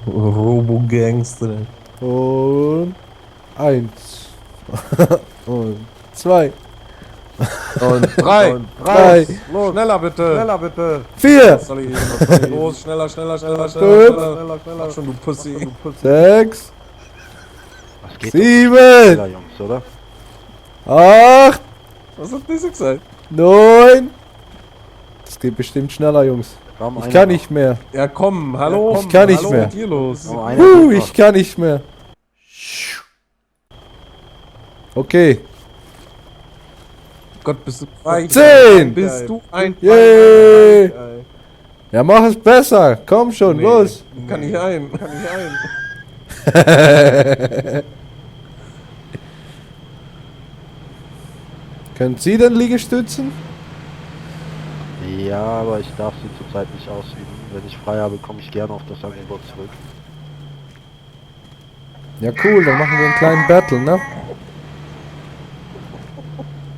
Robo-Gangster. Und 1. Und 2. Und 3. Und 3. Los. Schneller bitte. Schneller bitte. 4. Was soll ich hier? Los, schneller, schneller, schneller, Fünf. schneller. Mach schon, du Pussy. 6. Das geht 7. doch, Jungs, oder? 8. Was hat diese gesagt? 9. Das geht bestimmt schneller, Jungs. Warum Ich einer kann noch? nicht mehr. Ja, komm, hallo. Ich kann nicht hallo, mehr. Was ist hier los? Warum einer geht Ich kann nicht mehr. Okay. Gott, bist du frei? 10. Bist du ein Yay. Ja, mach es besser. Komm schon, Nee, los. Kann ich ein. Können Sie denn Liegestützen? Ja, aber ich darf sie zurzeit nicht ausüben. Wenn ich frei habe, komme ich gerne auf das Angebot zurück. Ja, cool, dann machen wir einen kleinen Battle, ne?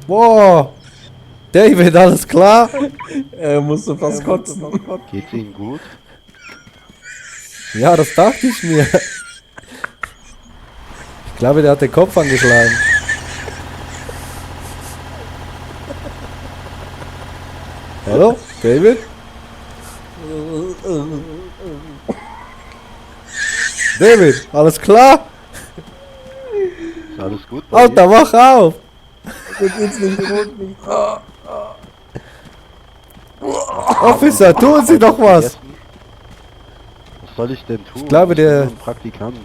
Wow. David, alles klar? Er musste fast kotzen. Geht's Ihnen gut? Ja, das dachte ich mir. Ich glaube, der hat den Kopf angeschlagen. Hallo, David? David, alles klar? Ist alles gut bei Alter, wach auf! Mir geht's nicht gut. Officer, tun Sie doch was! Essen? Was soll ich denn tun? Ich glaube, bin der- nur ein Praktikant.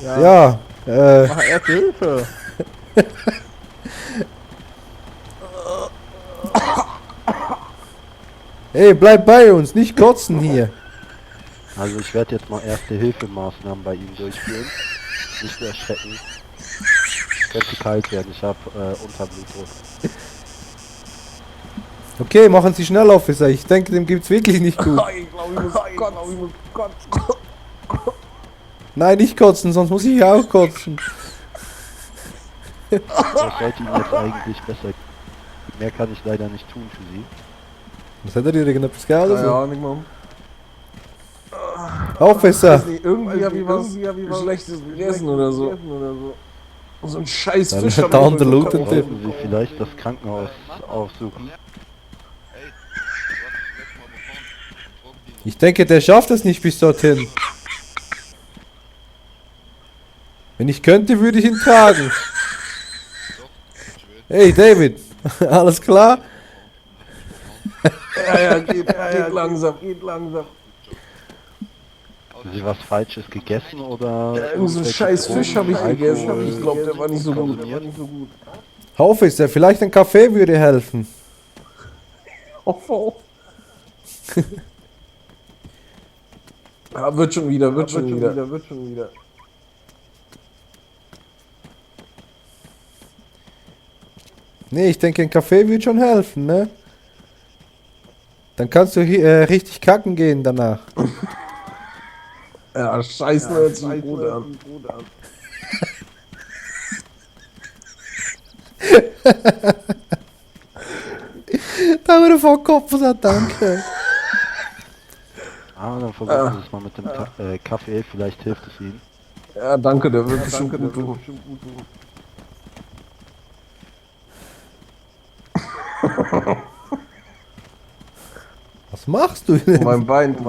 Ja, Ach, Erste Hilfe. hey, bleib bei uns, nicht kotzen hier. Also ich werde jetzt mal Erste-Hilfe-Maßnahmen bei Ihnen durchführen. Nicht so erschrecken. Könnte kalt werden, ich habe Unterblutdruck. Okay, machen Sie schnell, Officer. Ich denke, dem gibt's wirklich nicht gut. Ich glaube, ich muss kotzen. Nein, nicht kotzen, sonst muss ich auch kotzen. Das sollte Ihnen jetzt eigentlich besser. Mehr kann ich leider nicht tun für Sie. Was hat er dir denn etwas gehabt oder so? Ja, nicht mal. Officer! Irgendwie hab ich was Schlechtes gegessen oder so. So ein scheiß Dann Fisch. hat hab der ich andere bekommen. lootet. Sollten Sie vielleicht das Krankenhaus aufsuchen. Ich denke, der schafft es nicht bis dorthin. Wenn ich könnte, würde ich ihn tragen. Hey, David. Alles klar? Ja, geht langsam. Haben Sie was Falsches gegessen oder? Irgend so ein scheiß Fisch habe ich gegessen. Ich glaube, der war nicht so gut. Officer, vielleicht ein Kaffee würde helfen. Oh. Ja, wird schon wieder. Nee, ich denke, ein Kaffee würde schon helfen, ne? Dann kannst du richtig kacken gehen danach. Ja, scheiße, hört sich gut an. Da wurde vor Kopf gesagt, danke. Dann versuchen Sie es mal mit dem Kaffee, vielleicht hilft es Ihnen. Ja, danke, der wird bestimmt gut tun. Was machst du denn? Mein Bein tut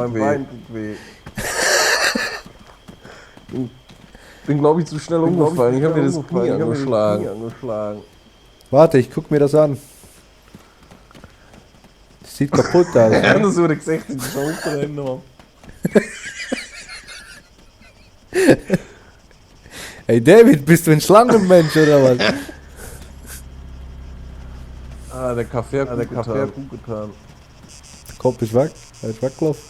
weh. Bin, glaube ich, zu schnell umgefallen. Ich habe mir das Knie angeschlagen. Warte, ich guck mir das an. Das sieht kaputt aus. Ja, das wurde gesagt, die Schulter hingenommen. Hey David, bist du ein Schlangenmensch oder was? Ah, der Kaffee hat gut getan. Der Kopf ist weg. Er ist weggelaufen.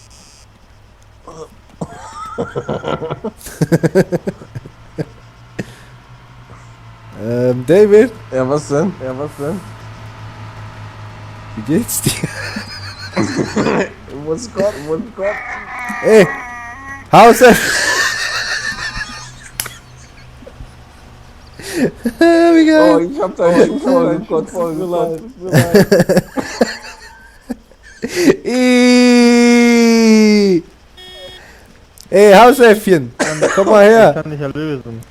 David, Ja, was denn? wie geht's dir? Muss Gott. Ey, Hause! Wie Oh, geil! ich hab deinen Schuh voll gekotzt. Tut mir leid. Ey, Hausäffchen, komm mal Ich her. kann dich erlösen.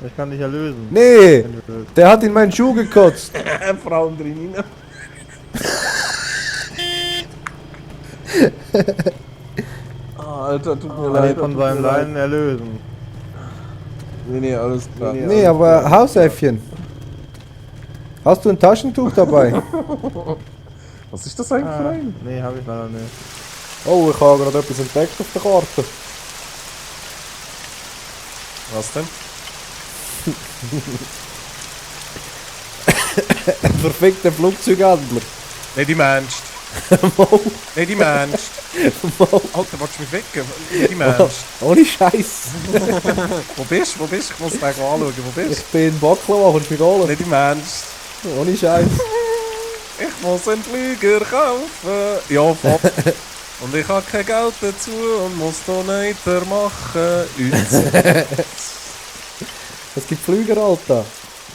Ich kann dich erlösen. Nee, Wenn du willst. der hat in meinen Schuh gekotzt. Frauen drin rein. Alter, tut mir Kann leid. ihn von tut mir seinem leid. Leiden erlösen. Nee, alles klar. Nee, aber Hausäffchen. Hast du ein Taschentuch dabei? Was ist das eigentlich für ein? Nee, hab ich leider nicht. Oh, ich habe gerade etwas entdeckt auf der Karte. Was denn? Ein verfickter Flugzeughändler. Nicht im Ernst. Mo, Nicht im Ernst. Mo. Alter, willst du mich wecken? Nicht im Ernst. Ohne Scheiß. Wo bist du? Wo bist du? Ich muss den anschauen. Wo Ich bist bin in Baklava, kannst du mich holen? du? Nicht im Ernst. Ohne Scheiß. Ich muss einen Flüger kaufen. Ja, voll. Und ich habe kein Geld dazu und muss Donator machen. Es gibt Flüger, Alter.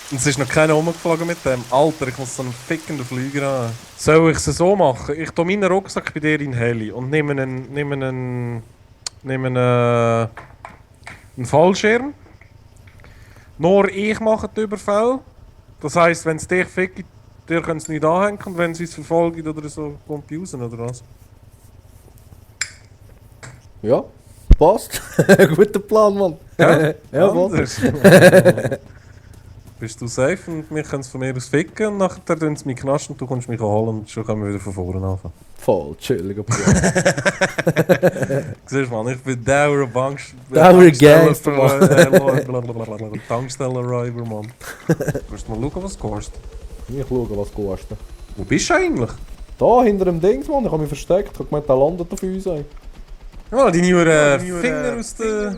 Und es ist noch keiner rumgeflogen mit dem. Alter, ich muss so einen fickenden Flüger haben. Soll ich es so machen? Ich tue meinen Rucksack bei dir in Heli und nehme einen Fallschirm. Nur ich mache den Überfall. Das heisst, wenn es dich fickt, dir können es nicht anhängen und wenn sie es verfolgen oder so, kommt die raus, oder was? Ja, passt. Guter Plan, Mann. Ja, passt. Anders. Bist du safe und wir können es von mir aus ficken und nachher tun sie mich knasten und du kommst mich holen und schon können wir wieder von vorne anfangen. Voll chilliger Plan. Siehst du, man, ich bin dauer Bank... Dauer Gangster, Tankstellen-River, Mann. Musst du mal schauen, was es kostet. Ich schaue, was kostet. Wo bist du eigentlich? Da, hinter dem Dings, Mann. Ich habe mich versteckt. Ich habe gemeint, der landet auf uns. Ey. Ja, die neuen Finger aus der...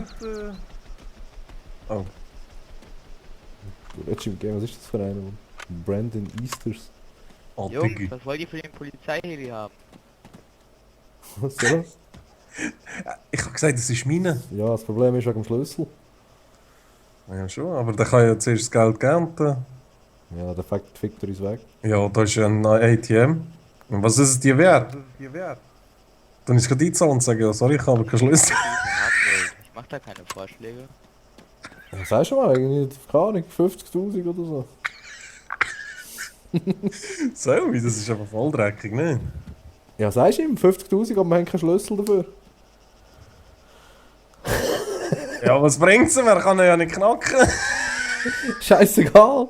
Oh. Du redest im Game, was ist das für einer, Mann? Brandon Easters. Oh, Jungs, Diggi. was wollt ihr für den Polizeiheli haben? Was soll das? Ich habe gesagt, das ist meine. Ja, das Problem ist wegen dem Schlüssel. Ja schon, aber der kann ja zuerst das Geld ernten. Ja, der fickt er uns weg. Ja, da ist ja ein ATM. Und was ist es dir wert? Dann ist gerade einzahlen und sagen, ja, sorry, ich habe keinen Schlüssel. Die haben wollt. Ich mach da keine Vorschläge. Was sagst du mal? Irgendwie, keine Ahnung, 50'000 oder so. So, das ist aber voll dreckig, ne? Ja, sagst du ihm, 50'000, aber wir haben keinen Schlüssel dafür. Ja, was bringt's ihm? Er kann ihn ja nicht knacken. Scheißegal.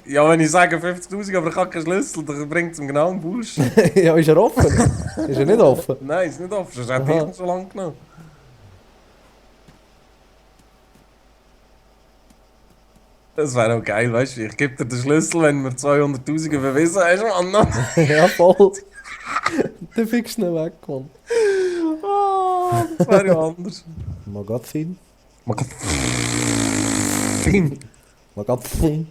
Ja, wenn ich sage 50'000, aber ich habe keinen Schlüssel, dann bringt es ihm genau einen Bullshit. Ja, ist er offen? Ist er nicht offen? Nein, ist nicht offen, das hat Aha. ich so lange genommen. Das wäre auch geil, weißt du? Ich gebe dir den Schlüssel, wenn wir 200'000 überwiesen hast, Mann. Ja, voll. Dann fickst du ihn weg, Mann. Oh, das wäre ja anders. Magazin. Man kann... Fin. Magazin.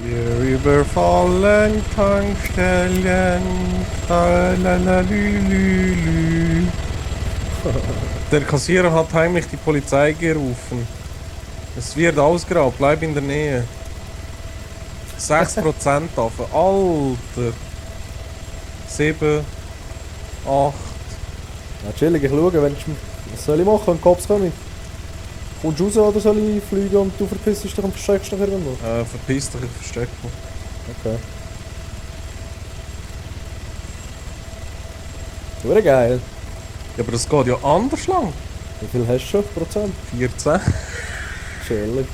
Wir überfallen Tankstellen. Lalalülülü. Der Kassierer hat heimlich die Polizei gerufen. Es wird ausgeraubt, bleib in der Nähe. 6% davon. Alter. 7, 8. Ja, chillig, ich schaue, wenn ich... Was soll ich machen, wenn die Cops kommen? Kommst du raus oder soll ich fliegen und du verpisst dich und versteckst dich irgendwo? Verpiss dich, ich verstecke mich. Okay. Wäre geil. Ja, aber das geht ja anders lang. Wie viel hast du schon? Prozent? 14. Chillig.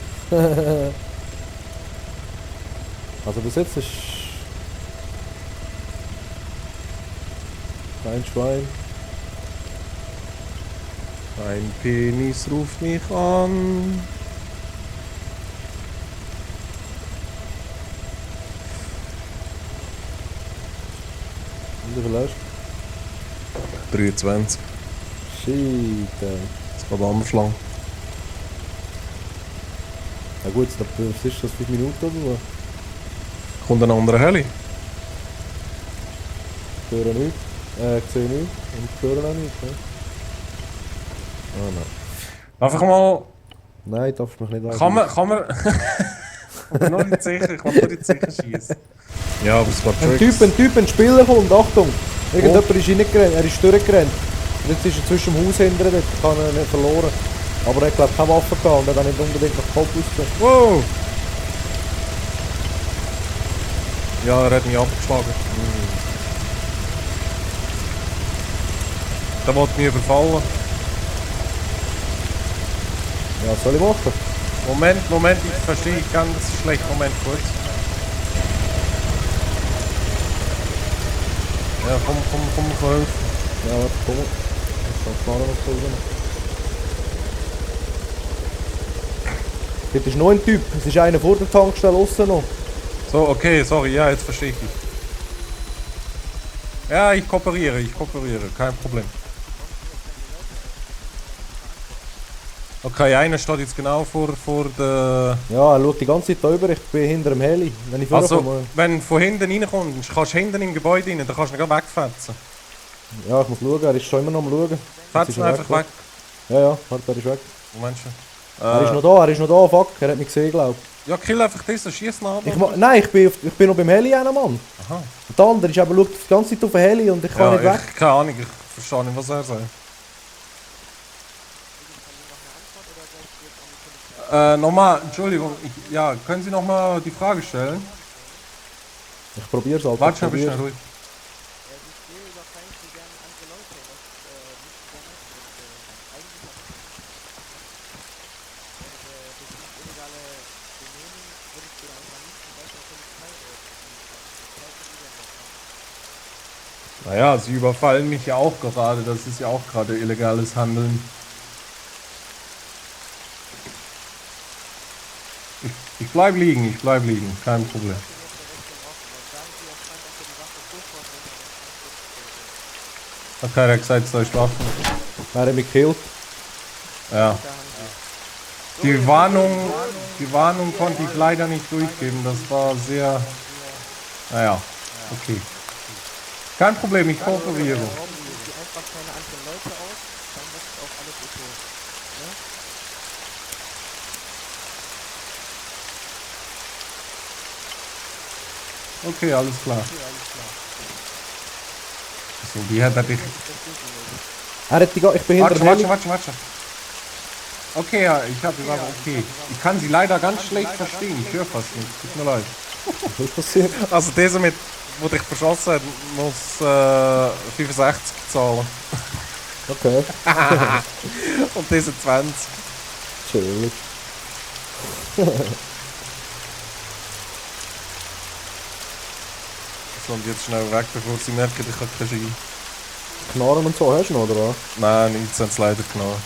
Also bis jetzt ist... Kein Schwein. Ein Penis ruft mich an. Und wie viel hast 23. du? Shit, ey. Das geht anders lang. Ja gut, was ist das, 5 Minuten oder so? Kommt ein anderer Heli? Ich höre nichts. Ich sehe nichts. Und ich höre auch nichts. Ne? Ah nein. Einfach mal... Nein, darfst du mich nicht Kann man... Ich bin noch nicht sicher, ich kann nur nicht sicher schießen. Ja, aber es war Ein Spieler kommt, Achtung! Irgendjemand ist reingerannt, er ist durchgerannt. Und jetzt ist er zwischen dem Haus hinten dort, kann er nicht verloren. Aber er hat glaube keine Waffe gehabt und hat auch nicht unbedingt nach Kopf ausgesehen. Wow! Ja, er hat mich abgeschlagen. Der wollte mich überfallen. Ja, was soll ich machen? Moment, ich verstehe dich ganz schlecht. Moment, kurz. Ja, komm, helfen. Ja, warte, komm. Ich kann fahren noch so rein. Dort ist noch ein Typ. Es ist einer vor der Tankstelle aussen noch. So, okay, sorry, ja, jetzt verstehe ich dich. Ja, ich kooperiere, kein Problem. Okay, einer steht jetzt genau vor der... Ja, er schaut die ganze Zeit da über. Ich bin hinter dem Heli. Wenn ich vorkomme... Also, wenn du von hinten reinkommst, kannst du hinten im Gebäude rein, dann kannst du ihn gleich wegfetzen. Ja, ich muss schauen. Er ist schon immer noch am Schauen. Jetzt Fetz ist ihn er einfach weg. Ja, warte, er ist weg. Wo meinst du? Er ist noch da, fuck. Er hat mich gesehen, glaube Ja, kill einfach diesen, schieß ihn ab. Nein, ich bin noch beim Heli hin, Mann. Aha. Und der andere ist aber, schaut die ganze Zeit auf den Heli und ich kann nicht weg. Keine Ahnung, ich verstehe nicht, was er sagt. Nochmal, Entschuldigung, ja, können Sie nochmal die Frage stellen? Ich probier's halt. Warte schon ein bisschen ruhig. Naja, Sie überfallen mich ja auch gerade, das ist ja auch gerade illegales Handeln. Ich bleib liegen, kein Problem. Okay, er hat gesagt, es soll schlafen. Er hat mich gekillt. Ja. Die Warnung konnte ich leider nicht durchgeben, das war sehr... Naja, okay. Kein Problem, ich kooperiere. Okay, alles klar. So, wie hat er dich... Ich bin hinter dem Heli. Warte. Okay, ja, ich habe gesagt, okay. Ich kann sie leider ganz schlecht verstehen, ich höre fast nicht. Tut mir leid. Was ist passiert? Also dieser mit, wo dich verschossen hat, muss 65 zahlen. Okay, Und dieser 20. chillig. So, und jetzt schnell weg, bevor sie merken, ich habe keine Ski. Knarren und so hast du noch, oder was? Nein, nichts haben sie leider genommen.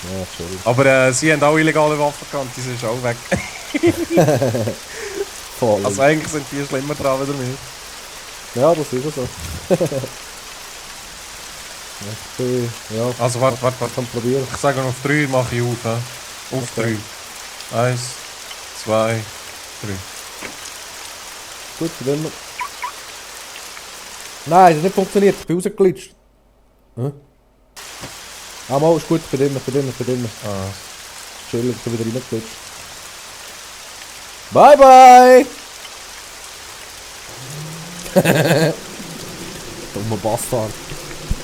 Ja, chillig. Aber sie haben auch illegale Waffen gehabt, die sind auch weg. Voll. Also eigentlich sind die schlimmer dran wieder mit. Ja, das ist ja so. Ich bin, ja, Also warte. ich kann probieren. Ich sage auf 3 mache ich auf. He? Auf 3. 1, 2, 3. Gut, dann... Nein, das hat nicht funktioniert. Ich bin rausgeglitscht. Hä? Ah, mal, ist gut. Ich bin drin. Ah. Chillig, ich bin wieder reingeglitscht. Bye, bye! Dummer Bastard.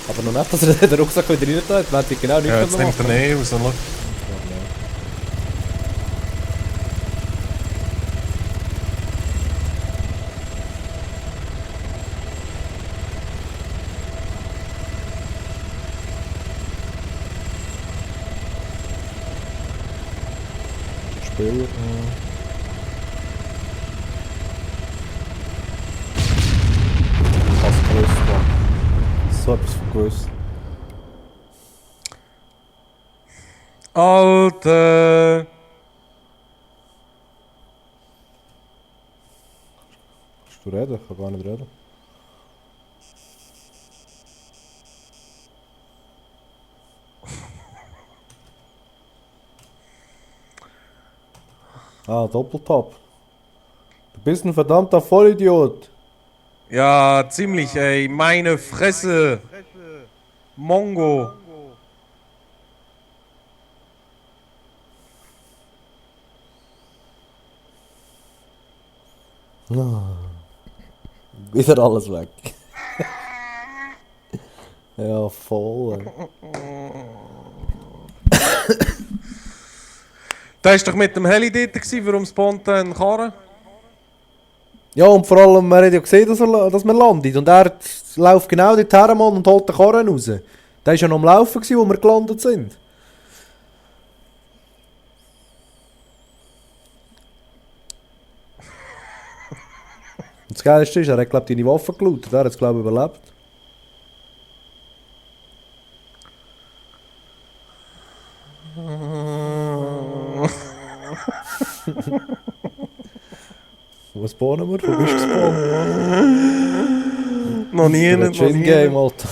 Aber noch nicht, dass er den Rucksack wieder rein hat. Man hätte genau nicht Ja, jetzt nimmt machen. er raus. Schau. Spieler. Fast gewusst, Mann. So etwas von gewusst. Alter! Kannst du reden? Ich kann gar nicht reden. Ah, Doppeltap. Du bist ein verdammter Vollidiot. Ja, ziemlich, ey. Meine Fresse. Mongo. Wieder alles weg. Ja, voll. Da war doch mit dem Heli dort, warum spontan Karren? Ja, und vor allem, man hat ja gesehen, dass wir landet. Und er läuft genau dorthin, Mann, und holt den Karren raus. Der war ja noch am Laufen, wo wir gelandet sind. Und das Geilste ist, er hat, glaube ich, deine Waffe gelootet. Er hat es, glaube ich, überlebt. Wo spawnen wir? Wo bist du gespawnt? Noch nie Ein nicht, noch nie Gin-Game, nicht. Alter.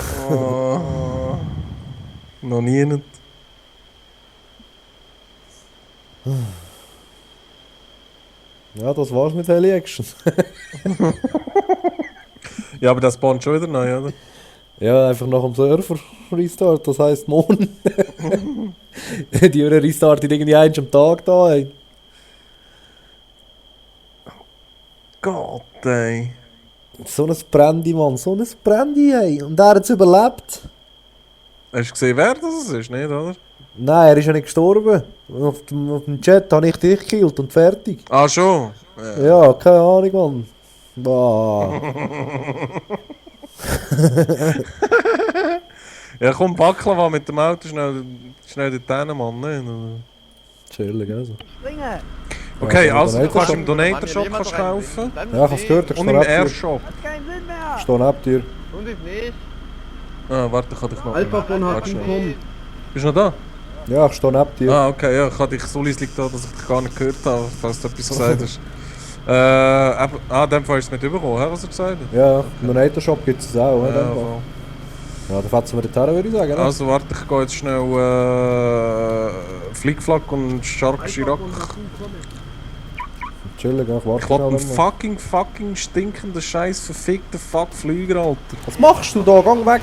Noch nie nicht. Ja, das war's mit Heli Action. Ja, aber das spawnt schon wieder neu, oder? Ja, einfach nach dem Server-Restart, das heisst morgen. Die restartet irgendwie eins am Tag da, ey. Gott, ey. So ein Brandy, Mann, so ein Brandy, ey. Und er hat es überlebt. Hast du gesehen, wer das ist, nicht, oder? Nein, er ist ja nicht gestorben. Auf dem Chat habe ich dich gekillt und fertig. Ah, schon? Ja, keine Ahnung, Mann. Bah. Ja, komm, Baklava mit dem Auto schnell dorthin, Mann, ne? Chillig, also. Okay, Ja, also du kannst Donator im Donator-Shop kannst kaufen. Ja, ich hab's gehört, ich Und stehe im neben dir. Airshop. Ich stehe neben dir. Und ich nicht. Ah, warte, ich kann dich noch... Alpha-Phone hat Warte schnell. gekommen. Bist du noch da? Ja, ich stehe neben dir. Ah, okay, ja, ich hatte dich so leislich da, dass ich dich gar nicht gehört habe, falls du etwas gesagt hast. In dem Fall ist es nicht übergekommen, hä, was er gesagt hat? Ja, im Donator-Shop gibt es auch, oder? Ja, voll. Ja, dann fetzen wir dorthin, würde ich sagen. Ne? Also warte, ich gehe jetzt schnell Flickflack und Shark Chirac. Chillig, ich warte Ich will einen schnell. fucking stinkenden scheiß verfickten Flüger, Alter. Was machst du da? Gang weg!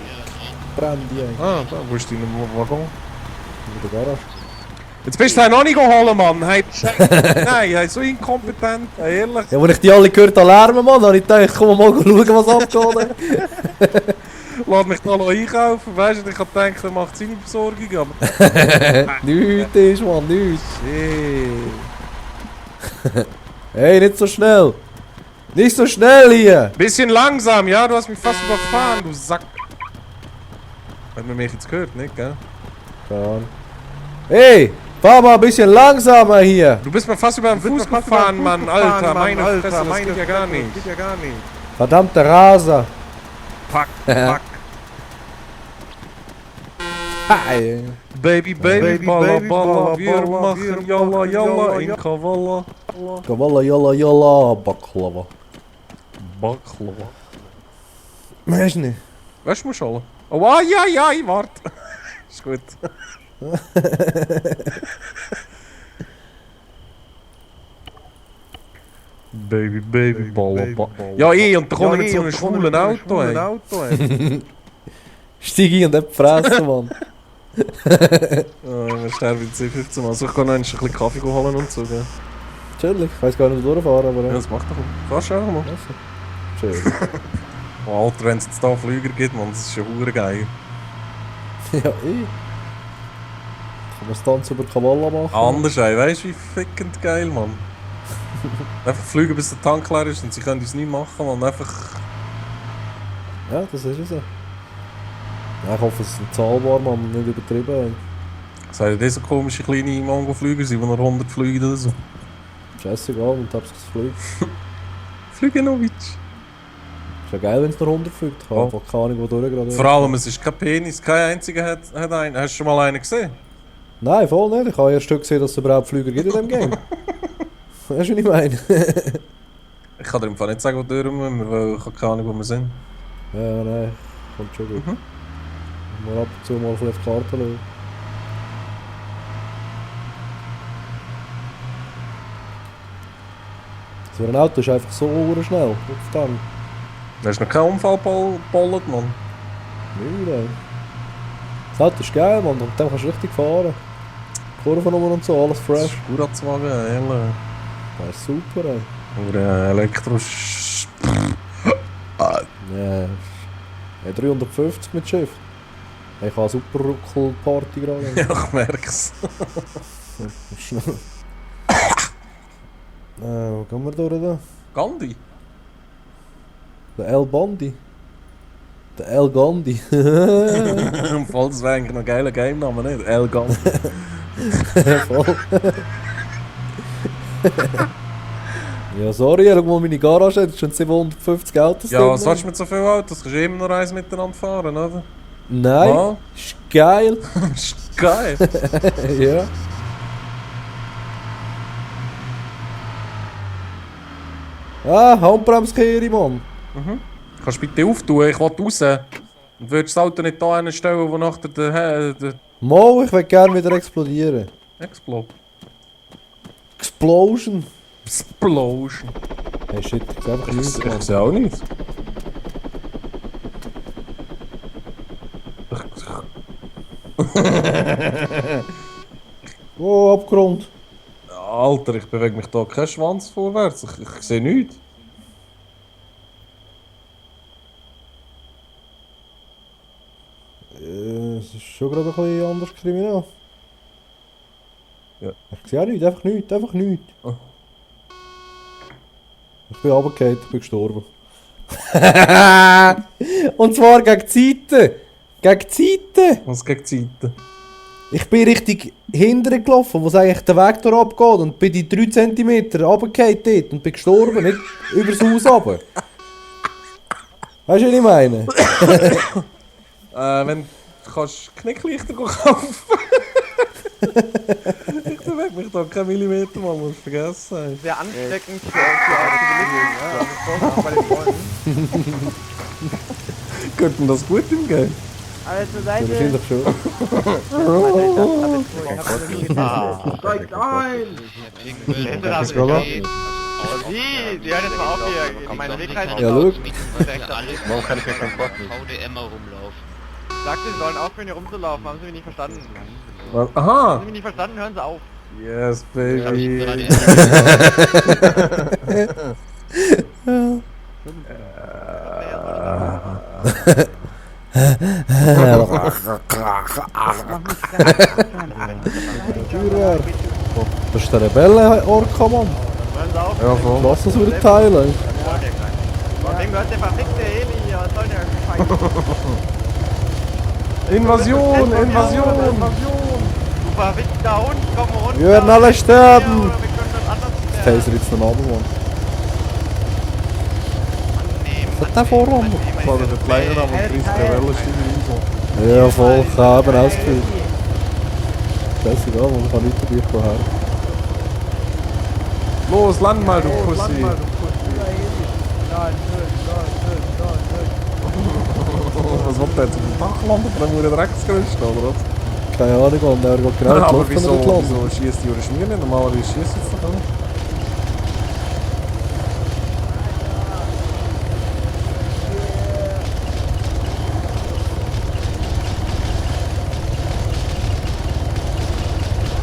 Brandy, ey. Ah, da, wo ist dein Waggon? In der Garage. Jetzt bist du noch nicht geholt, Mann! Hey, nein, hey, so inkompetent, hey, ehrlich. Ja, als ich die alle gehört habe lärmen, Mann, habe ich gedacht, komm mal schauen, was abgeht. Lass mich da noch einkaufen, weißt du, ich hab gedacht, er macht seine Besorgung, aber... Nichts ist, Mann, nichts. Hey, nicht so schnell! Nicht so schnell hier! Bisschen langsam, ja, du hast mich fast überfahren, du Sack. Hat man mich jetzt gehört, nicht, gell? Keine Ahnung. Hey! Fahr mal ein bisschen langsamer hier! Du bist mir fast über den Fuß gefahren, Mann, Alter, meine Fresse, das geht ja gar nicht. Verdammter Raser! Fuck, fuck. Hi! Baby, balla, balla, wir machen Yalla, Yalla in Kavala. Kawalla, yalla, yalla, Baklava. Baklava. Weißt du nicht? Weißt du, musst du alle? Oh, ah, ja, ich warte. Ist gut. Baby, balla, balla. Ja, und da kommen wir zu einem schwulen Auto, ey. Steig ein und hab fressen, Mann. Wir sterben jetzt 15 Mal. Also ich kann noch ein bisschen Kaffee holen und so, gell? Chillig, ich weiss gar nicht, wo durchfahren, aber Ja, das macht doch. Fahrst du auch mal? Chillig. Oh, Alter, wenn es jetzt da Flüger gibt, man, das ist ja hure geil. Ja, Kann man das Tanz über Kawalla machen? Anders, ey, weißt du, wie fickend geil, Mann. Einfach fliegen, bis der Tank leer ist und sie können uns nicht machen, man. Einfach... Ja, das ist es ja. Ja, ich hoffe, es ist zahlbar, man, nicht übertrieben. Seid ihr so komische kleine Mongo-Flüger sind, die noch 100 fliegen oder so? Scheißegal, und hab's geflogen. Flügenovic. Ist ja geil, wenn es noch 100 fliegt. Ich habe Oh. einfach keine Ahnung, wo durch gerade. Vor allem, es ist kein Penis, kein einziger hat einen. Hast du schon mal einen gesehen? Nein, voll nicht. Ich habe erst gesehen, dass es überhaupt Flüger gibt in diesem Game. Weißt du, was ich meine? Ich kann dir im Fall nicht sagen, wo durch müssen, weil ich habe keine Ahnung, wo wir sind. Ja, nein, kommt schon gut. Mal ab und zu mal auf die Karte schauen. So ein Auto ist einfach so schnell. Auf dem. Da ist noch kein Unfall gebollt, Mann. Nein, ey. Das Auto ist geil, Mann. Und dann kannst du richtig fahren. Kurvennummer und so, alles Das fresh. ist Gurazwagen, ehrlich. Das ist super, ey. Oder Elektro... Ja. 350 mit Schiff. Ich habe eine super Ruckel-Party gerade. Ja, ich merk's. Wo gehen wir durch da? Gandhi? Der El Bandi. Der El Gandhi. Voll, das wäre eigentlich noch ein geiler Game-Name, nicht? El Gandhi. Voll. Ja, sorry, schau mal meine Garage, das sind schon 750 Autos Ja, drin. was willst du mit so vielen Autos? Kannst du immer noch eins miteinander fahren, oder? Nein, Ah, ist geil. ist geil. Ja. Ah, Handbremskehre, Mann. Kannst du bitte auftun? Ich will raus. Und würdest das Auto nicht da hinstellen, wo nachher der Mo, ich will gerne wieder explodieren. Explode. Explosion. Explosion. Hey shit, ich sehe einfach Ich nichts, Mann. sehe auch nicht. Oh, Abgrund. Alter, ich bewege mich da keinen Schwanz vorwärts. Ich sehe nichts. Es ist schon gerade ein bisschen anders kriminell. Ja. Ich sehe auch nichts, einfach nichts, einfach nichts. Oh. Ich bin runtergefallen, ich bin gestorben. Und zwar gegen die Seite. Gegen die Seite. Was gegen die Seite? Ich bin richtig hinterher gelaufen, wo es eigentlich der Weg da abgeht und bin die 3 cm runtergefallen dort und bin gestorben, nicht übers Haus runter. Weißt du, was ich meine? Wenn du kannst Knicklichter kaufen. Ich bewege mich da keinen Millimeter, man muss vergessen. Sehr ansteckend für Automobilisten. Bei den Freunden. Könnte denn das gut im Game? Also Ja, Seite. wahrscheinlich schon. Steigt ein! Das war doch. Oh, Sie hören jetzt mal auf hier. Meine Wegreise. Ja, look. Warum kann ich mir keinen Bock nicht? VDM rumlaufen. Sagte, Sie sollen aufhören hier rumzulaufen. Haben Sie mich nicht verstanden? Aha! Haben Sie mich nicht verstanden? Hören Sie auf. Yes, Hab ich baby. gerade Feuerwehr. Das ist der Rebellen-Orca, Mann. Hören Sie auf. Ja, voll. Lass uns wieder teilen. Wem gehört der verfickte Heli hier? Was soll der Scheiß? Invasion! Invasion! Du verfickter Hund, komm runter. Wir werden alle sterben. Oder wir können das anders Das Taser jetzt noch runter, Mann. Was hat der Vorrang? Vater, der Kleine da, der 30 Rebellen steigen Ja, voll. Ich habe eben auch das Gefühl. Scheißegal, man kann nicht dabei vorher. Los, land mal, du Pussy! Was wird der jetzt auf dem Dach landen? Dann muss er Drecksgerüst, oder was? Keine Ahnung, Mann. Der geht genau in die Aber Luft, wenn wieso, er nicht landet. wieso schießt die oder Schmier nicht? Normalerweise schießt jetzt doch nicht.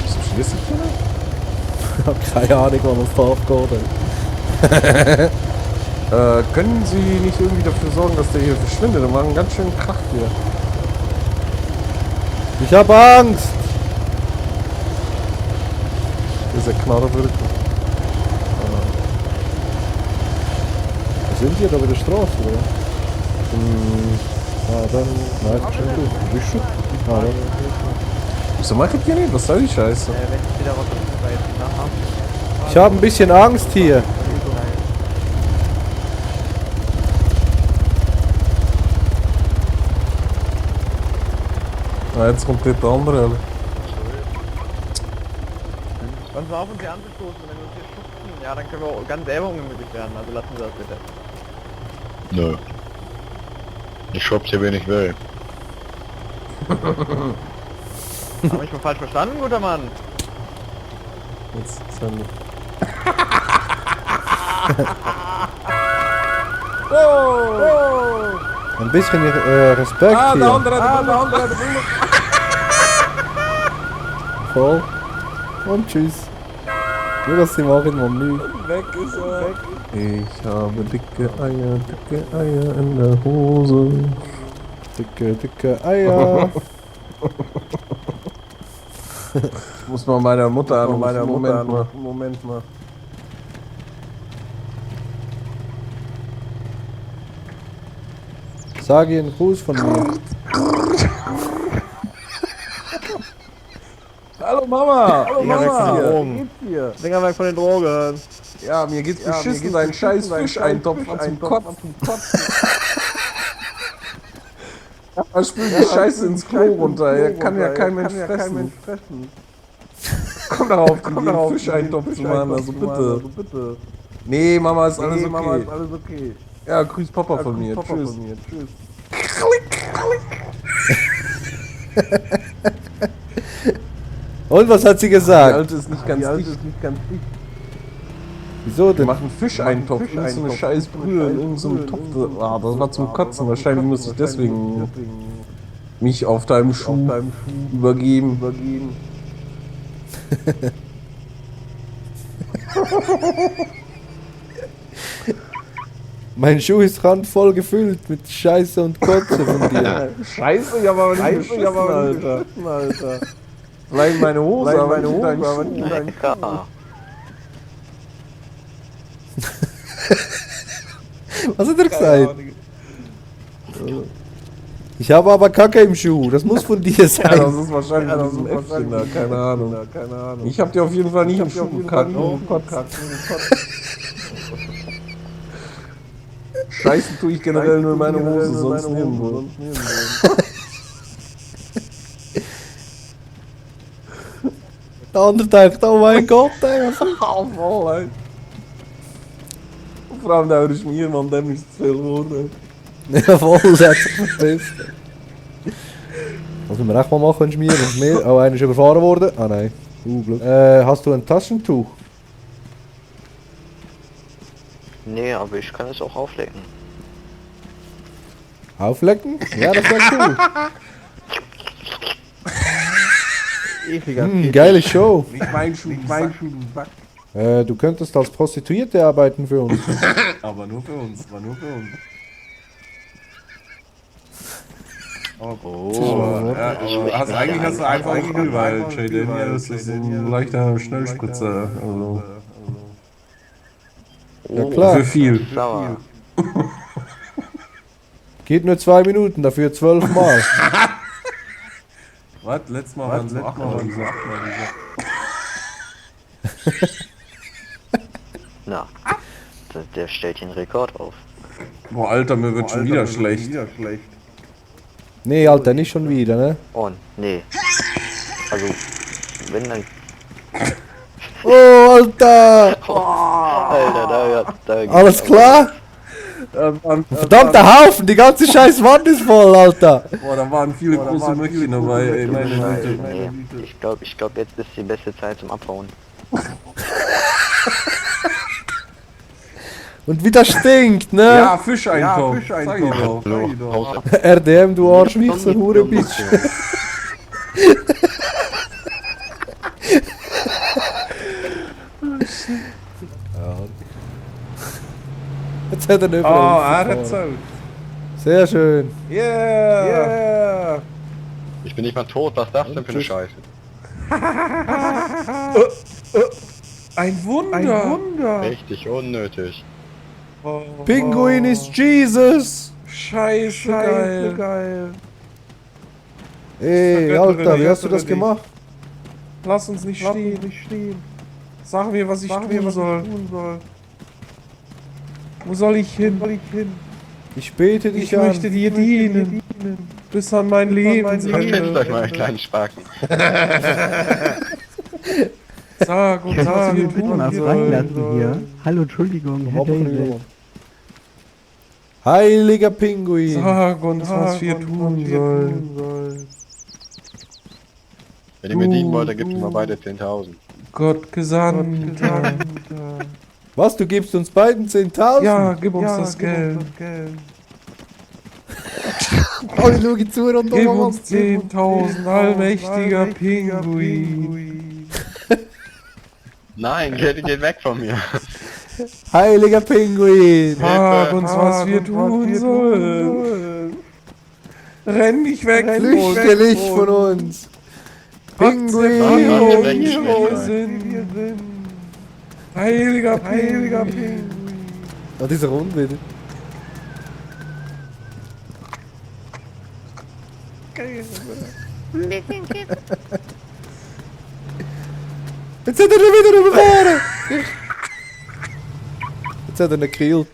Wieso schießt die nicht? Ich habe keine Ahnung, wann das da abgeht. Können Sie nicht irgendwie dafür sorgen, dass der hier verschwindet? Der macht einen ganz schönen Krach hier. Ich habe Angst! Das ist der Knarrenwirkung. Wo sind die? Da bei der Straße, oder? Ah, dann. Nein, das ist schon gut. Du bist schon. Ah, dann. Wieso machen die nicht? Was soll die Scheiße? Wenn ich wieder was bei nachher. Ich habe ein bisschen Angst hier. Ah, jetzt kommt der andere. Hören Sie auf, uns hier anzustoßen. Wenn wir uns hier schubsen, ja, dann können wir auch ganz selber ungemütlich werden. Also lassen Sie das bitte. Nö. Ich schubse, wen ich will. Habe ich mal falsch verstanden, guter Mann? Jetzt sind Ein bisschen Respekt Ah, der hier. andere, der andere, der Bulle. Voll. Und tschüss. Nur, dass sie machen, man nicht. Weg ist er. Weg. Ich habe dicke Eier in der Hose. Dicke Eier. Muss man meiner Mutter anrufen. Moment mal. Sag ihr einen Gruß von mir. Hallo Mama! Hallo Finger weg von den Mama! Drogen. Finger weg von den Drogen. Ja, mir geht's beschissen, dein scheiß Fischeintopf zum Kotzen. Er spült die Scheiße ins Klo runter, er kann ja kein Mensch fressen. Komm darauf, den Fischeintopf zu machen, also bitte. Nee, Mama, ist alles okay. Ja, grüß Papa von mir. Tschüss. Und was hat sie Die gesagt? Alte ist nicht ganz dicht. Wieso Wir denn? machen Fischeintopf, irgend so eine scheiß Brühe in irgendeinem so einem Topf. Ah, das war zum Kotzen. Wahrscheinlich muss ich deswegen mich auf deinem Schuh übergeben. Mein Schuh ist randvoll gefüllt mit Scheiße und Kotze von dir. Scheiße, ich aber nicht beschissen, Alter. Vielleicht meine Hose, aber nicht dein Schuh. Ja. Was hat er gesagt? Ich habe aber Kacke im Schuh, das muss von dir Ja, sein. das ist wahrscheinlich in diesem Äffchen da, keine Ahnung. Ich hab dir auf jeden Fall nicht im Schuh gekackt. Scheißen tue ich generell nur in meine Hose, sonst nirgendwo. Der andere denkt, oh mein Gott, ey. Voll, ey. Vor allem, da höre ich mir, man, dem ist zu viel geworden. Jawohl, der hat sich verpisst. Was müssen wir echt mal machen, schmieren? Oh, einer ist überfahren worden. Ah nein. Glück. Hast du ein Taschentuch? Nee, aber ich kann es auch auflecken. Auflecken? Ja, das wäre cool. Ekliger Geile Show. Nicht mein Schuh, Sack. Du könntest als Prostituierte arbeiten für uns. Aber nur für uns, Oh. Ja, eigentlich hast du einfach cool, weil Jay Daniels ist ein leichter Schnellspritzer. Also. Ja klar. Für viel. Sauer. Geht nur 2 Minuten, dafür 12 Mal. Was? Letztes Mal waren es 8 Mal. Na, der stellt den Rekord auf. Boah, Alter, mir wird schon wieder schlecht. Nee, Alter, nicht schon wieder, ne? Und, nee. Also, wenn dann... Oh, Alter! Alter, da Alles klar? Verdammter Haufen, die ganze scheiß Wand ist voll, Alter! Boah, da waren viele große Möckchen dabei, ey, meine Güte. Nee, ich glaub, jetzt ist die beste Zeit zum Abhauen. Und wie das stinkt, ne? Ja, Fischeintopf. Sag ich doch. RDM, du Arschwichser, Hure bist. Jetzt hat er nicht Oh, er hat so. Sehr schön. Yeah! Ich bin nicht mal tot, was ist das denn für eine Scheiße? Ein Wunder! Richtig unnötig. Pinguin ist Jesus! Scheiße, geil. Ey, Alter, wie hast du das gemacht? Lass uns nicht stehen. Sag mir, was ich tun soll. Wo soll ich hin? Ich bete dich Ich an. möchte dir dienen. Bis an mein Verpisst euch Lebensende. mal, kleinen Spaken. Sag uns, was wir tun sollen. Hallo, Entschuldigung, Herr David. Heiliger Pinguin. Sag uns, was wir tun sollen. Wenn ihr mir dienen wollt, dann gebt mir mal beide 10.000. Gott Gesandter. Was, du gibst uns beiden 10.000? Ja, gib uns das Geld. Oh, ich schau zu und Gib uns 10.000, allmächtiger Pinguin. Nein, geht weg von mir. Heiliger Pinguin! Frag uns, was wir tun sollen. Renn nicht weg, Flüchte nicht von uns! Pinguin! Wir sind. Heiliger Pinguin. Ah, dieser Hund wieder. Jetzt hat er ihn wieder überfahren! Jetzt hat er ihn gekillt.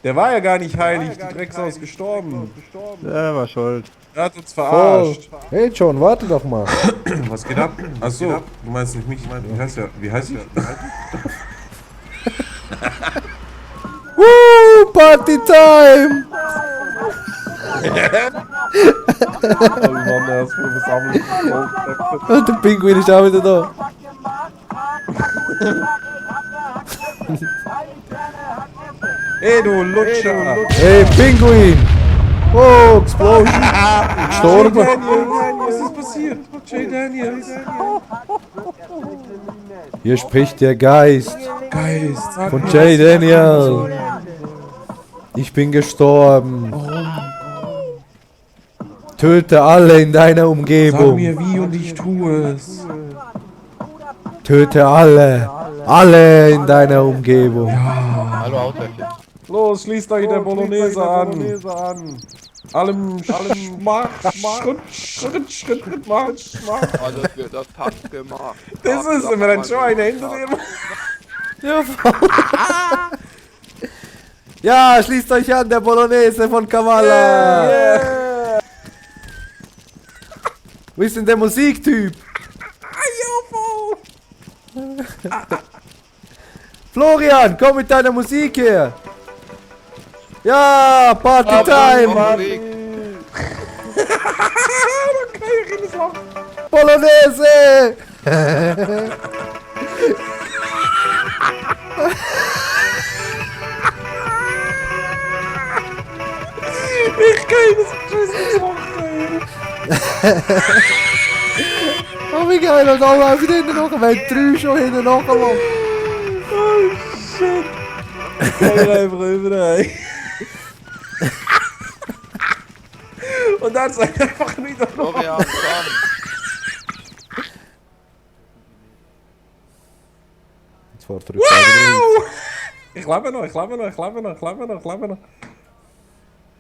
Der war ja gar nicht heilig, die Drecksau ist gestorben. Der war schuld. Er hat uns Voll. verarscht. Hey John, warte doch mal. Was geht ab? Achso, du meinst nicht mich, wie heißt ich? Woo, Party Time! Oh Mann, der ist voll versammelt. Und der Pinguin ist auch wieder da. Hey du Lutscher! Hey Pinguin! Oh, Explosion! Gestorben! Was ist passiert? Jay Daniels! Hier spricht der Geist Geist! Sag von mir, Jay was ich machen Daniel. soll. Ich bin gestorben. Töte alle in deiner Sag Umgebung. mir wie und ich tue es. Töte alle. Alle in deiner Umgebung. Hallo Autochen. Los, schließt euch der Bolognese an. Allem Schritt, Marsch. Also das passt gemacht. Das ist immer ein Schwein hinter dem. Ja, ja, schließt euch an, der Bolognese von Kavala. Yeah. Wo ist denn der Musiktyp? Florian, komm mit deiner Musik her. Ja, Party Time. Bolognese. Ich kann das Scheiße machen. Oh, wie geil, und alle einfach hinten nachher, wir haben 3 schon hinten nachher. Oh shit. Ich kann einfach überall. Und dann sagt er einfach wieder noch. Florian, komm. Jetzt fahr zurück. Ich lebe noch.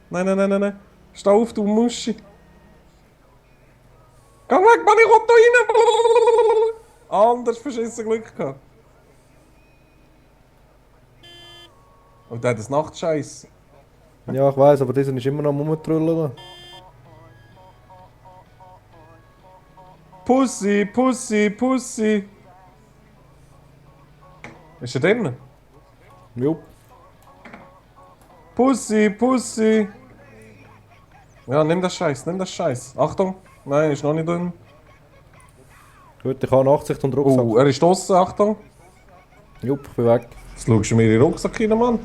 Nein. Steh auf, du Muschi. Geh weg, Mann, ich will da rein. Anders verschissen Glück gehabt. Und der hat das Nachtscheiß. Ja, ich weiss, aber dieser ist immer noch am Rumtrüllen. Pussy. Ist er drin? Jo. Pussy. Ja, nimm das Scheiß. Achtung. Nein, ist noch nicht drin. Gut, ich habe Nachtsicht und Rucksack. Oh, er ist draussen, Achtung. Jupp, ich bin weg. Jetzt schaust du mir in den Rucksack rein, Mann.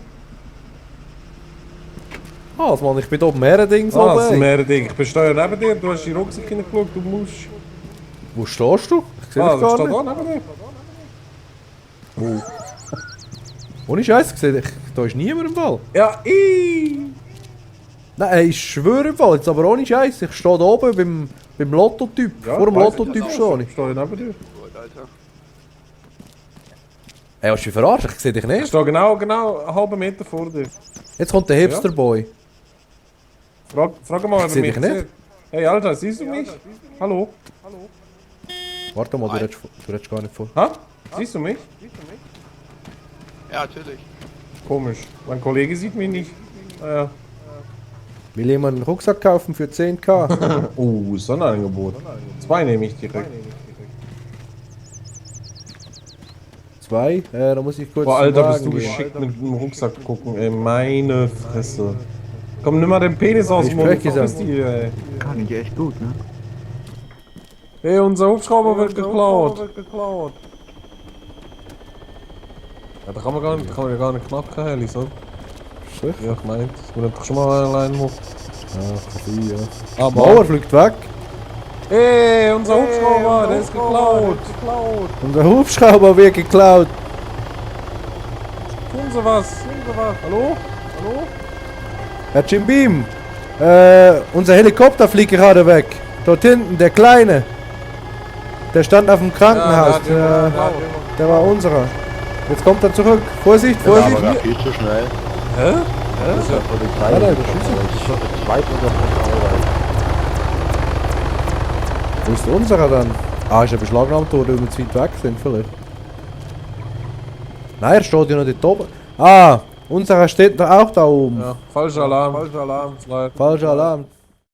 Ah, also Mann, ich bin da oben Meerendings Ah, das ist oben. mehr Ding. Ich bin steuer neben dir, du hast in den Rucksack reingeschaut, du musst. Wo stehst du? Ich sehe Ah, dich du gar stehst nicht. da neben dir. Ohne Scheiß, da ist niemand im Fall. Ja, Nein, ich schwöre im Fall, jetzt aber ohne Scheiß. Ich stehe da oben beim Lotto-Typ. Ja, Vor dem weiss Lotto-Typ ich. stehe ich. Ich stehe neben dir. Ey, hast du mich verarscht? Ich sehe dich Ich nicht. stehe genau einen halben Meter vor dir. Jetzt kommt der Hipsterboy. Frag mal, ob er seh mich dich nicht. sieht. Hey, Alter, siehst du mich? Hallo? Warte mal, du redest gar nicht vor. Ha? Siehst du mich? Ja, natürlich. Komisch. Mein Kollege sieht mich nicht. Naja. Will jemand einen Rucksack kaufen für 10.000? So ein Angebot. 2 nehme ich direkt. 2? Da muss ich kurz Boah, zum Alter, Wagen bist du gehen. geschickt mit dem Rucksack gucken, ey. Meine Fresse. Komm, nimm mal den Penis aus dem Ich Mund. spreche Verpiss so. dich, ey. Kann ich echt gut, ne? Hey, unser Hubschrauber wird geklaut. Ja, da kann man ja gar nicht knapp kein Heli, so. Sicher? Ja, ich meinte, das wird doch schon mal allein hoch. Ja, ja. Aber Mauer fliegt weg. Ey, unser Hubschrauber, der ist geklaut. Unser Hubschrauber wird geklaut. Tun Sie was. Hallo? Herr Jim Beam, unser Helikopter fliegt gerade weg. Dort hinten, der Kleine. Der stand auf dem Krankenhaus. Der war unserer. Jetzt kommt er zurück. Vorsicht, Vorsicht. Aber viel zu schnell. Hä? Das ist ja Polizei. Alter, Wo ist unserer dann? Ah, ist er beschlagnahmt worden, weil wir zu weit weg sind vielleicht. Nein, er steht ja noch dort oben. Ah, unserer steht da auch da oben. Ja, falscher Alarm. Falscher Alarm.